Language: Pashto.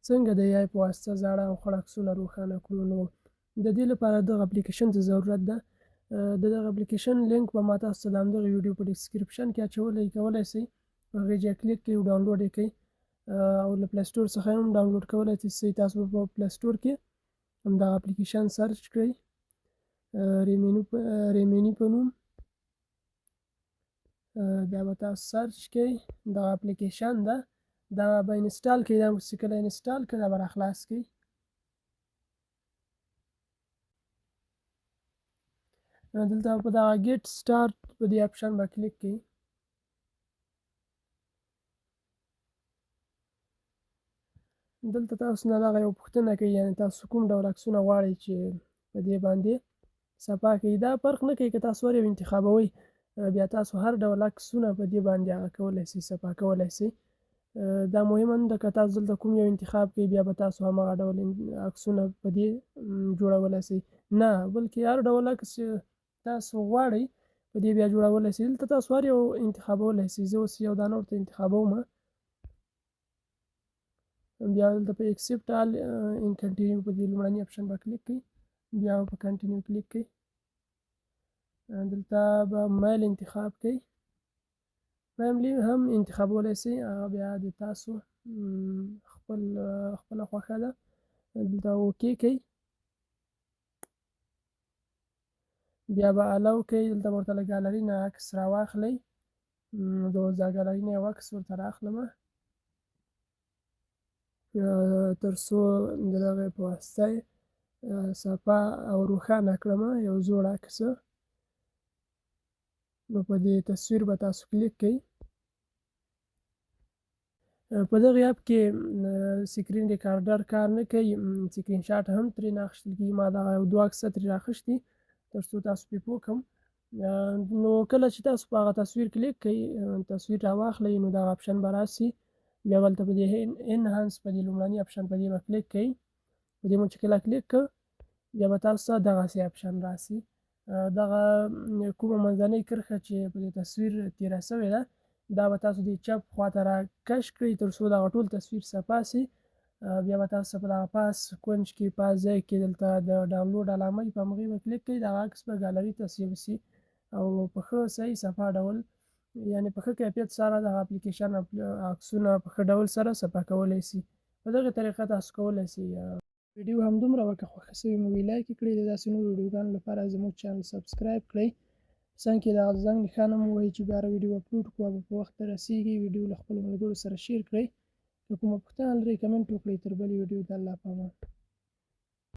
څنګه د AI په واسطه زاړه او خړ عکسونه روښانه کړو. نو د دې لپاره دغه اپلیکیشن ته ضرورت ده. د دغه اپلیکیشن لینک به ما تاسو ته د همدغې ویډیو په description کې اچولی، کولی شئ په هغې ځای کلیک کړئ او ډاونلوډ یې کړئ، او له Play Store څخه هم ډاونلوډ کولی شئ. تاسو به په Play Store کې همدغه اپلیکیشن search کړئ، Remini په نوم، بیا به تاسو search کړئ. دغه اپلیکیشن ده، دا به install کړئ. دا چې کله install کړئ دا به راخلاص کړئ. دلته په دغه get start په دې option به کلیک کړئ. دلته تاسو نه دغه یو پوښتنه کوي، یعنې تاسو کوم ډول عکسونه غواړئ چې په دې باندې صفا کوي. دا فرق نه کوي که تاسو هر یو انتخابوئ، بیا تاسو هر ډول عکسونه په دې باندې هغه کولی شئ، صفا کولی شئ. دا مهمه نه ده که تاسو دلته کوم یو انتخاب کوئ بیا به تاسو هماغه ډول عکسونه په دې جوړولی شئ، نه، بلکې هر ډول عکس چې تاسو غواړئ په دې بیا جوړولی شئ. دلته تاسو هر یو انتخابولی شئ. زه اوس یو دانه ورته انتخابوم. بیا دلته په accept all and continue په دې لومړني option به کلیک کړئ، بیا په continue کلیک کړئ. دلته به male انتخاب کړئ، family هم انتخابولی شئ، هغه بیا د تاسو خپله خوښه ده. دلته okay کړئ، بیا به allow کړئ. دلته به ورته له ګالري نه عکس راواخلئ. زه اوس دا ګالري نه یو عکس ورته راخلم، تر څو د دغې په واسطه صفا او روښانه کړم یو زوړ عکس. نو په دې تصویر به تاسو کلیک کړئ. په دغه app کې screen recorder کار نه کوي، screen shot هم ترې نه اخیستل کېږي. ما دغه یو دوه عکسه ترې راخیستي تر څو تاسو پرې پوه کړم. نو کله چې تاسو په هغه تصویر کلیک کړئ، تصویر راواخلئ، نو دغه option به راسي. بیا هلته په دې enhance په دې لومړني option په دې به کلیک کړئ. په دې مو چې کله کلیک کړ، بیا به تاسو ته دغسې option راسي. دغه کومه منځنۍ کرښه چې په دې تصویر تېره سوې ده، دا به تاسو د چپ خواته را کش کړئ تر څو دغه ټول تصویر صفا سي. بیا به تاسو په دغه پاس کنج کې پاس ځای کې دلته د ډاونلوډ علامه وي، په همغې به کلیک کړئ. دغه عکس به ګالري ته save سي او په ښه صحیح صفا ډول، یعنې په ښه کیفیت سره دغه اپلیکیشن عکسونه په ښه ډول سره صفا کولی سي. په دغه طریقه تاسو کولی سئ. ویډیو همدومره وه، که خوښه سوې مو وي like یې کړئ. د داسې نورو ویډیوګانو لپاره زموږ channel subscribe کړئ. په څنګ کې دغه زنګ نښانه مو وهئ چې بیا هره ویډیو اپلوډ کړو به په وخت رسېږي. ویډیو له خپلو ملګرو سره share کړئ. که کومه پوښتنه لرئ comment وکړئ. تر بلې ویډیو د الله په امان.